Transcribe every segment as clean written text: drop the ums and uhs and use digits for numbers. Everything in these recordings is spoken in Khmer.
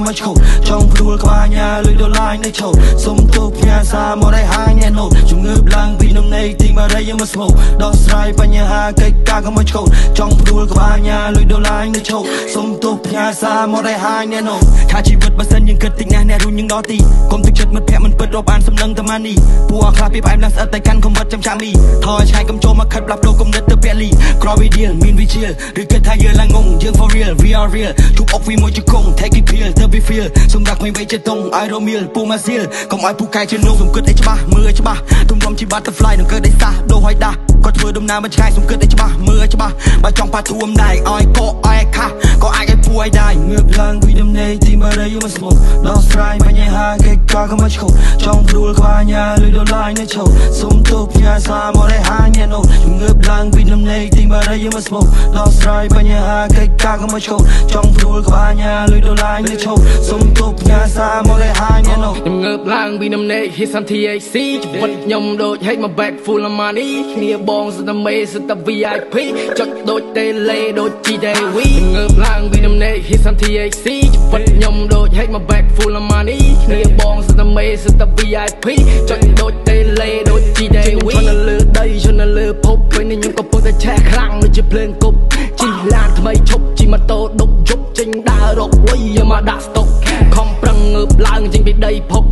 ឲ្យឈប់ចង់ព្រួលក្បាលញ៉ាលុយដុល្លារនៅឈប់សុំទោសផ្ញើសារមកឲ្យហាញអ្នកនោះជំងឺឡើងពីនំនៃទីបារីយកមកស្មោកដោះស្រាយបញ្ហាកិច្ចការកុំឲ្យឈប់ចង់ព្រួលក្បាលញ៉ាលុយដុល្លារនៅឈប់សុំទោសផ្ញើសារមកឲ្យហាញអ្នកនោះថាជីវិតបើសិនយើងគិតតិចណាស់អ្នករុញយើងដល់ទីកុំទឹកចិត្តមិត្តភក្តិមិនពិតរាប់អានសំណឹងតែម៉ានីពួកអខ្លះពីផ្អែមឡើងស្អិតតែកាន់កំវិតចាំចាំមីថយឆ្ងាយកុំចូលមកខិតផ្លាប់ដូរគំនិតទៅពលីក្រវីឌីលមានវិជាឬគិតថាយើងឡើងងយើង for real, we are real ជប់អុកវីមួយជង្គង់ take it pill ទៅ we feel សម្រាប់ក្មេងវ័យចិត្តតុងឲ្យរមៀលពូម៉ាស៊ីលកុំឲ្យពូកែជានោះសុំគិតឲ្យច្បាស់មើលឲ្យច្បាស់ទុំរំជា butterfly នឹងកើតឲ្យសះដូរឲ្យដាស់គាត់ធ្វើដំណើរមិនឆ្ងាយសុំគិតឲ្យច្បាស់មើលឲ្យច្បាស់បើចង់ប៉ាធួមដែរឲ្យកកឲ្យខាស់ក៏អាចឲ្យពួយដែរងើបឡើងពីដំណេកទីបារីមកស្មុកដោះស្រាយបញ្ហាកិច្ចការកុំឲ្យឈប់ចង់ព្រួលក្បាលញ៉ាលុយដុល្លារនៅឈប់សុំទោសផ្ញើសារមកឲ្យហាញអ្នកនោះងើបឡើងពីដំណេកទីបារីមកស្មុកដោះស្រាយបញ្ហាកិច្ចការកុំឲ្យឈប់ចង់ព្រួលក្បាលញ៉ាលុយដុល្លារនៅឈប់សុំទោសផ្ញើសារមកឲ្យហាញអ្នកនោះ ខ្ញុំងើបឡើងពីដំណេក hit some THC ជីវិតខ្ញុំដូច hey my bag full of money គ្នាបងសិតតែមេសិតតែ VIP ចុចដូចតេឡេដូច GTV ខ្ញុំងើបឡើងពីដំណេក hit some THC ជីវិតខ្ញុំដូច hey my bag full of money គ្នាបងសិតតែមេសិតតែ VIP ចុចដូចតេឡេដូច GTV ខ្ញុំនៅលើដីខ្ញុំនៅលើភពពេលនេះខ្ញុំកំពុងតែឆេះខ្លាំងដូចជាភ្លើងគប់ជិះឡានថ្មីឈប់ជិះម៉ូតូដប់យប់ចេញដើររកលុយយកមកដាក់ស្តុកខំប្រឹងងើបឡើងចេញពីដីភុក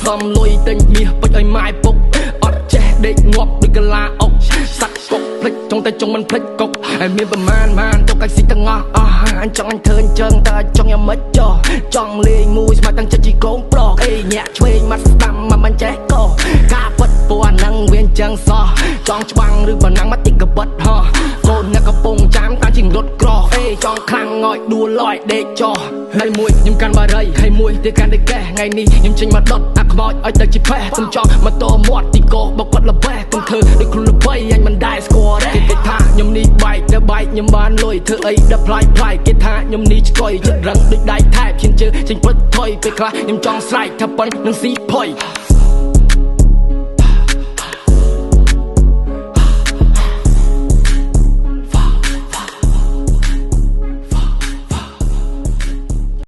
សំលុយទិញមាសពេជ្រឲ្យម៉ែពុកអត់ចេះដេកងាប់ដូចកលាអុកសាក់កុកភ្លេចចង់តែចង់មិនភ្លេចកុកហើយមានប្រមាណម៉ានទុកឲ្យស៊ីទាំងអស់អស់អញចង់អញធ្វើអញ្ចឹងតើចង់យ៉ាងម៉េចចោះចង់លេងមួយស្មាត់តាំងចិត្តជីកូនប្រុសអេញាក់ឆ្វេងមាត់ស្ដាំមកមិនចេះកោការពិតពណ៌ហ្នឹងវាអញ្ចឹងសោះចង់ច្បាំងឬប៉ុណ្ណឹងមកតិចកបិតហោះកូនអ្នកកំពុងចាំតាមជាងរត់ក្រអេចង់ខ្លាំងងយដួលលយដេកចោះហើយមួយខ្ញុំកាន់បារីហើយមួយទៀតកាន់តែកេះថ្ងៃនេះខ្ញុំចេញមកដុតអាខ្មោចឲ្យទៅជាផេះខ្ញុំចង់មកតមាត់ទីកោបគាត់ល្បេះកុំធ្វើដូចខ្លួនល្បីអញមិនដែលស្គាល់ទេគេថាខ្ញុំនេះបែកទៅបែកខ្ញុំបានលុយធ្វើអីដល់ផ្លាយផ្លាយគេថាខ្ញុំនេះឆ្កុយចិត្តរឹងដូចដៃថែបឈានជើងចេញពិតថុយពេលខ្លះខ្ញុំចង់ស្រែកថាប៉ុននឹងស៊ីផុយ។